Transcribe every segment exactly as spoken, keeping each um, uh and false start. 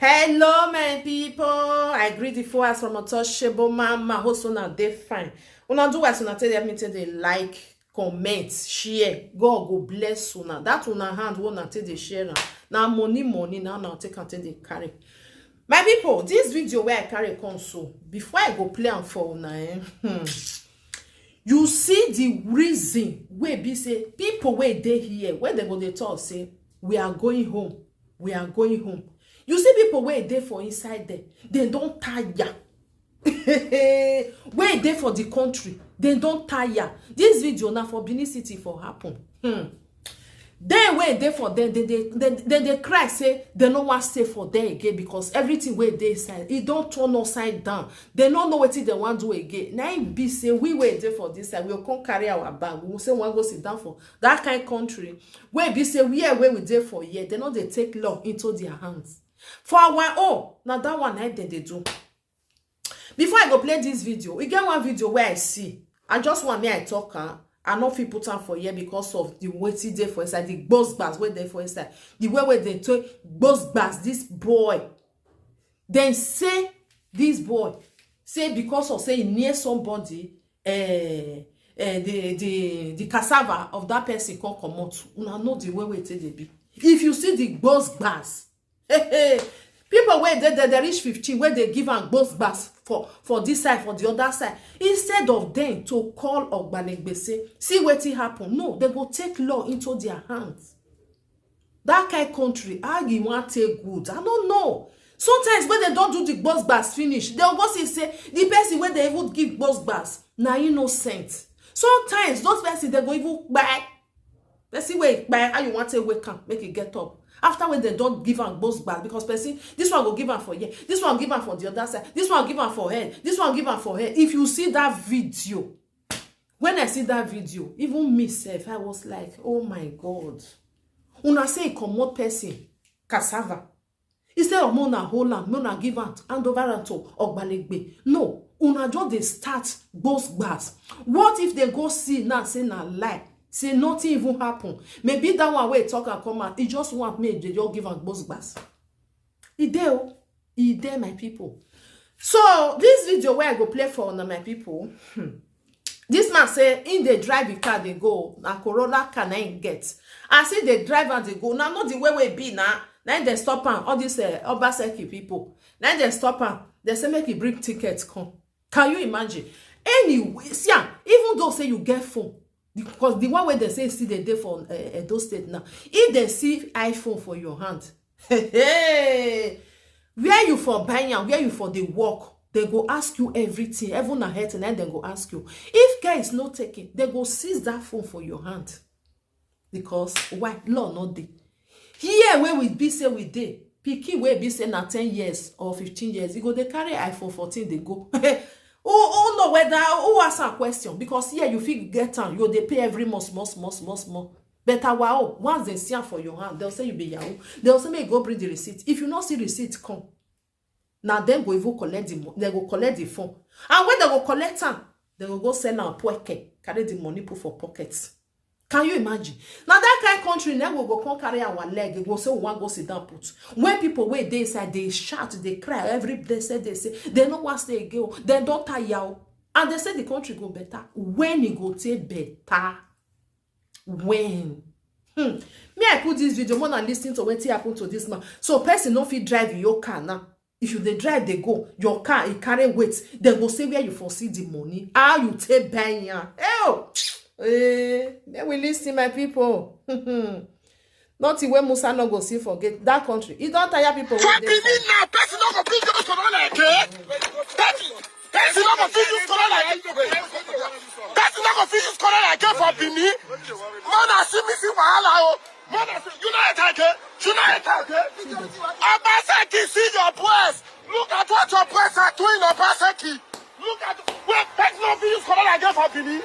Hello, my people. I greet the four as from Untouchable Mama. Hope una dey fine. Una do as una take help me take dey like, comment, share. God go bless una. That una hand wey una take dey share am, na money, money, na una take am take dey carry. My people, this video wey I carry come so, before I go play am for una, eh, hmm, you see the reason wey be say people wey dey here, wey dem go dey talk say, "We are going home, we are going home." You see people wey dey for inside there, dem don tire. Wey dey for the country, dem don tire. This video na for Benin City for happen. Hmm. Dem wey dey for there, dem dey, dem, dem dey cry say dem no wan stay for there again because everything wey dey inside, e don turn upside down. Dem no know wetin dem wan do again. Na im be say we wey dey for this side, we go come carry our bag. We go say we wan go sit down for that kind country wey be say where wey we dey for here, dem no dey take law into their hands. For our own, na that one na im dem dey do. Before I go play this video, e get one video wey I see. I just want me I talk am. I no fit put am for here because of the wetin dey for inside, the gbos gbas wey dey for inside, the way wey dem take gbos gbas this boy. Dem say this boy say because of say e near somebody, eh, eh, the, the, the cassava of that person come comot. Una know the way wey e take dey be. If you see the gbos gbas, people wey dey there, dem reach fifteen, wey dey give am gbos gbas for, for this side, for the other side. Instead of them to call Ogbalegbe say, "See wetin happen," no, dem go take law into their hands. That kind country, how e wan take good? I no know. Sometimes when dem don do the gbos gbas finish, dem go see say the person wey dem even give gbos gbas na innocent. Sometimes those person dem go even kpai. Person wey kpai, how you wan take wake am make e get up? After wey dem don give am gbos gbas, because person, this one go give am for here, this one give am for the other side, this one give am for head, this one give am for head. If you see that video, when I see that video, even me sef, I was like, "Oh my God." Una say e comot person cassava. Instead of make una hold am, make una give am, hand over am to Ogbalegbe. No, una just dey start gbos gbas. What if dem go see now say na lie, say nothing even happen? Maybe that one wey e talk am come out, e just want make dem just give am gbos gbas. E dey o, e dey, my people. So this video wey I go play for una, my people, hmm, this man say im dey drive the car dey go, na Corolla car na im get. As e dey drive am dey go, na not the way wey e be na, na im dem stop am. All these, eh, Obaseki people, na im dem stop am. Dem say make e bring ticket come. Can you imagine? Anyway, see am, even though say you get phone, because the one wey dem say still dey dey for, eh, Edo State now, if dem see iPhone for your hand, hey, where you for buy am, where you for dey work, dem go ask you everything, even na health, na dem go ask you. If care is not taken, dem go seize that phone for your hand. Because why? Law no dey. Here wey we be say we dey, pikin wey be say na ten years or fifteen years, e go dey carry iPhone fourteen dey go. Who, who know whether, who ask am question? Because here you fit get am, you dey pay every month, small, small, small, small. But our own, once dem see am for your hand, dem say you be yahoo. Dem say make you go bring the receipt. If you no see receipt come, na dem go even collect the mo-, dem go collect the phone. And when dem go collect am, dem go go sell am pocket, carry the money put for pocket. Can you imagine? Na that kind country, na we go come carry our leg, we go say we wan go sit down put. When people wey dey inside dey shout, dey cry every day, say, dey say dem no wan stay again o, dem don tire o. And dem say the country go better. When e go take better? When? Hmm. Me, I put this video, make una listen to wetin happen to this man. So person no fit drive your car now. If you dey drive dey go, your car e carry weight, dem go say where you for see the money, how you take buy am. Ew! Eh, make we listen, my people. Nothing wey Musa no go see for gate. That country, e don tire people wey dey inside. Benin now, person no go fit use Corolla again. Person, person no go fit use Corolla again. Person no go fit use Corolla again for Benin. Man, I see me see wahala o. Man, I see, you no enter again. You no enter again. Obaseki, see your boys. Look at what your boys are doing, Obaseki. Look at, wait, person no fit use Corolla again for Benin.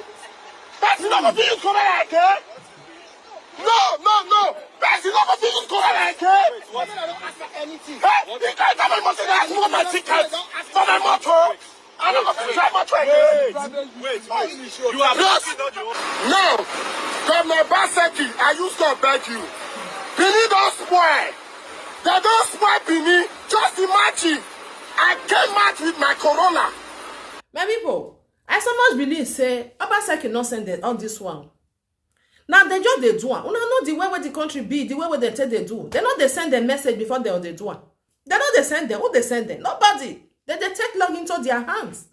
Person no go fit use Corolla again. No, no, no. Person no go fit use Corolla again. Hey, you can't tell me must ask for my ticket, for my motor. I no go fit drive motor again. Wait, wait. You are... Yes. Now, Governor Obaseki, I use to beg you. Benin don spoil. Dem don spoil Benin. Just imagine, I came out with my Corolla. My people, I so much believe say Obaseki no send them all this one. Now they just dey do am. Una know the way wey the country be, the way wey they take dey do. They no dey send them message before they dey do am. They no dey send them. Who dey send them? Nobody. They dey take law into their hands.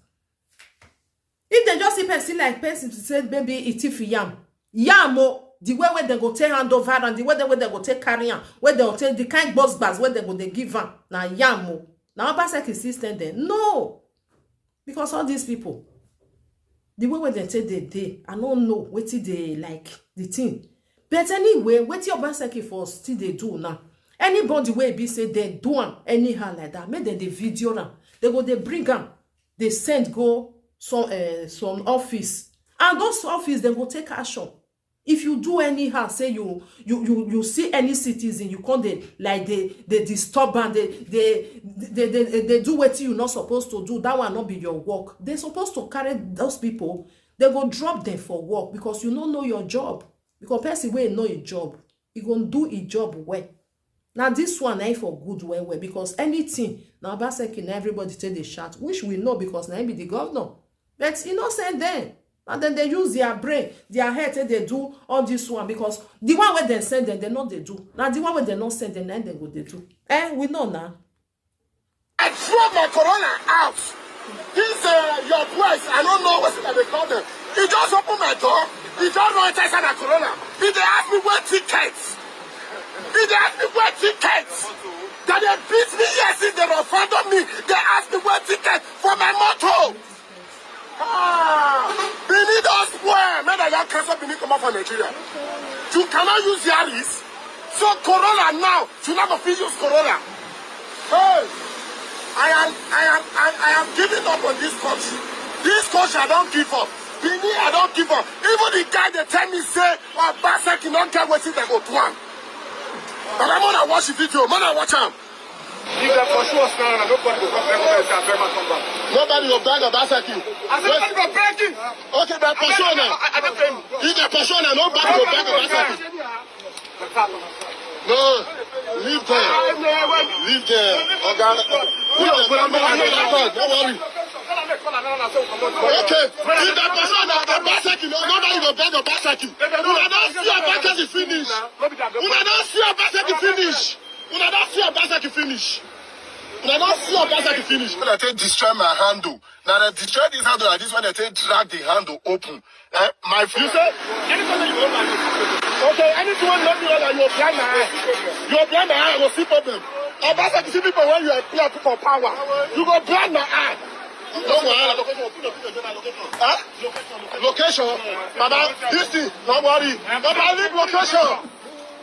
If they just see person like person to say maybe e thief yam, yam o, the way wey they go take hand over and the way wey they go take carry am, wey they go take the kind gbos gbas wey they go dey give am, na yam o. Na Obaseki still send them? No. Because all these people, the way wey they take dey dey, I no know wetin dey like the thing. But anyway, wetin Obaseki for still dey do now? Anybody wey be say they do am anyhow like that, make dem dey video am. They go dey bring am, dey send go some uh, some office, and those office dem go take action. If you do anyhow, say you you you you see any citizen, you come dey like dey dey disturb am, dey dey dey dey dey dey do wetin you not supposed to do. That one not be your work. They supposed to carry those people. They go drop them for work because you no know your job. Because person wey know him job, he go do him job well. Now this one na for good well well because anything na Obaseki na everybody take dey shout, which we know because na him be the governor. But e no send them. And then they use their brain, their head take dey do all this one because the one wey dem send them, they no dey do. Na the one wey dem no send them, na dem go dey do. Eh, we know now. I drove my Corolla out. This uh, your boys, I don't know what they call them. He just opened my door. He just run inside my Corolla. He dey ask me where tickets. He dey ask me where tickets. That they beat me, yes, if they run front of me. They ask me where ticket for my motor. Ah, Benin don spoil. Make that young cancel Benin come out for Nigeria. You cannot use Yaris. So Corolla now, you never fit use Corolla. Hey, I am, I am, I, I am giving up on this country. This country, I don't give up. Benin, I don't give up. Even the guy they tell me say, oh, Obaseki don't get wetin they go do am. But I'm gonna watch the video, man, I watch am. If they pursue us now, nobody will come back and say, "Abeg, come back." Nobody will beg Obaseki. I said, "Nobody will beg him." Okay, they pursue now. I, I, I don't tell you. If they pursue now, nobody will beg Obaseki. No, leave there. Leave there. Oga, leave there. Don't worry. Okay, if they pursue now, Obaseki, no, nobody will beg Obaseki. Una don see Obaseki finish. Una don see Obaseki finish. Una don see Obaseki finish. Una don see Obaseki finish. Una take destroy my handle. Now they destroy this handle like this when they take drag the handle open. Eh? My you say anything you want. Okay, anything wey no be like you blind my eye. You blind my eye, I go see problem. Obaseki see people when you appear for power. You go blind my eye. No wahala. Huh? Location. Baba, this thing, no worry. Baba, leave location.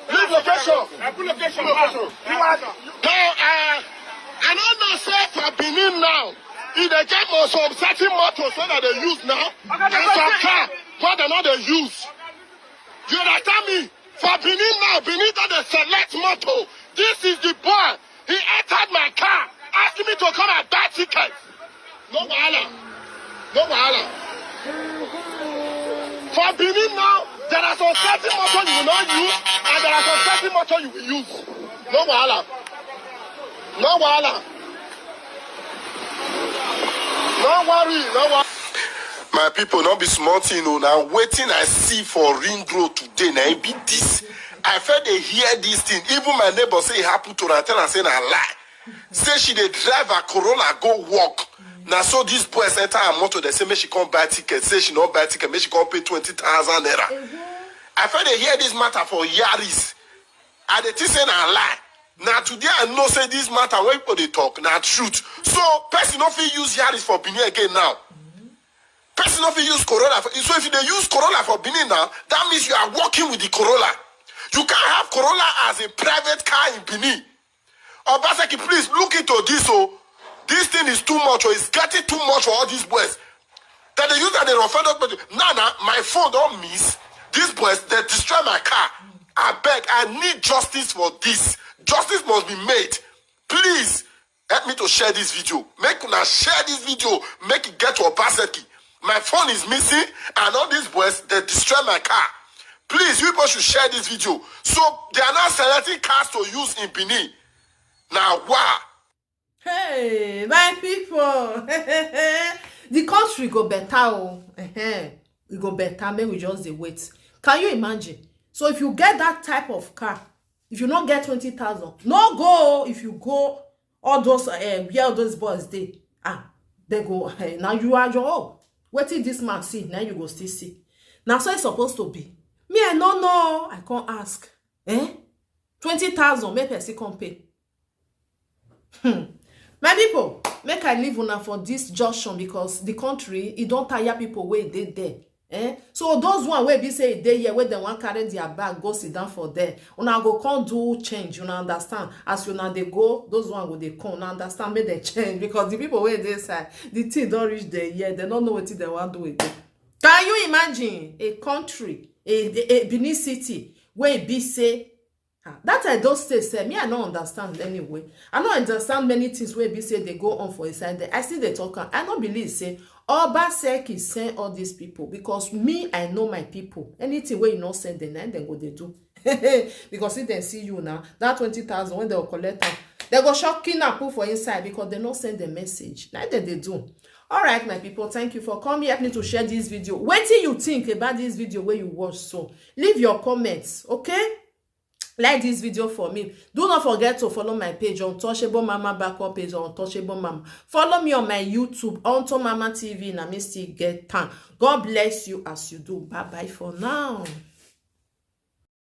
Leave location. I put location. Location. You are now. Uh, I don't know say for Benin now. If they get more some certain motors wey that they use now, and some car wey they no dey use. You understand me? For Benin now, Benin don dey select motor. This is the boy. He entered my car, asked me to come and buy ticket. No wahala. No wahala. For Benin now, there are some certain motor you will not use, and there are some certain motor you will use. No wahala. No wahala. No worry, no worry. My people, no be small thing o. Now wetin I see for Ring Road today, na im be this. I first dey hear this thing. Even my neighbor say e happen to am, I tell am say na lie. Say she dey drive her Corolla go work. Na so these boys enter her motor. They say make she come buy ticket. Say she no buy ticket, make she come pay twenty thousand naira. I first dey hear this matter for Yaris. I dey think say na lie. Na today I know say this matter wey people dey talk na truth. So person no fit use Yaris for Benin again now. Person no fit use Corolla. For, so if you dey use Corolla for Benin now, that means you are working with the Corolla. You can't have Corolla as a private car in Benin. Obaseki, please look into this. Oh, this thing is too much. Oh, it's getting too much for all these boys. That they use that they run fed up. Now, now, my phone don't miss. These boys, they destroy my car. I beg, I need justice for this. Justice must be made. Please, help me to share this video. Make una share this video. Make it get to Obaseki. My phone is missing, and all these boys, they destroy my car. Please, you people should share this video. So, they are not selecting cars to use in Benin. Now, why? Hey, my people, the country go better. Oh, e go better. Make we just dey wait. Can you imagine? So if you get that type of car, if you no get twenty thousand, no go. If you go all those uh, where all those boys dey, ah, they go. Hey, now you are your own. Wetin this man see, now you go still see. Now so it's supposed to be. Me, I no know. I can't ask. Eh? Twenty thousand, make person come pay. Hmm. My people, make I leave una for this junction because the country, e don tire people wey dey there. Eh? So those one wey be say e dey here, wey dem wan carry their bag go sit down for there, una go come do change, una understand? As una dey go, those one go dey come, una understand? Make dem change because the people wey dey inside, the thing don reach their ear, dem no know wetin dem wan do with it. Can you imagine a country, a, a, a Benin City, wey be say, ah, that Edo State sef, me, I no understand anyway. I no understand many things wey be say dey go on for inside there. I still dey talk am. I no believe say Obaseki send all these people because me, I know my people. Anything wey you no send them, na dem go dey do. Because if dem see you now, that twenty thousand wey dem go collect am, dem go shock kidnap put for inside because dem no send the message. Na dem dey do. All right, my people, thank you for coming. Help me to share this video. Wetin you think about this video wey you watch so? Leave your comments, okay? Like this video for me. Do not forget to follow my page, Untouchable Mama Backup page, Untouchable Mama. Follow me on my YouTube, Unto Mama T V. Na me still get time. God bless you as you do. Bye bye for now.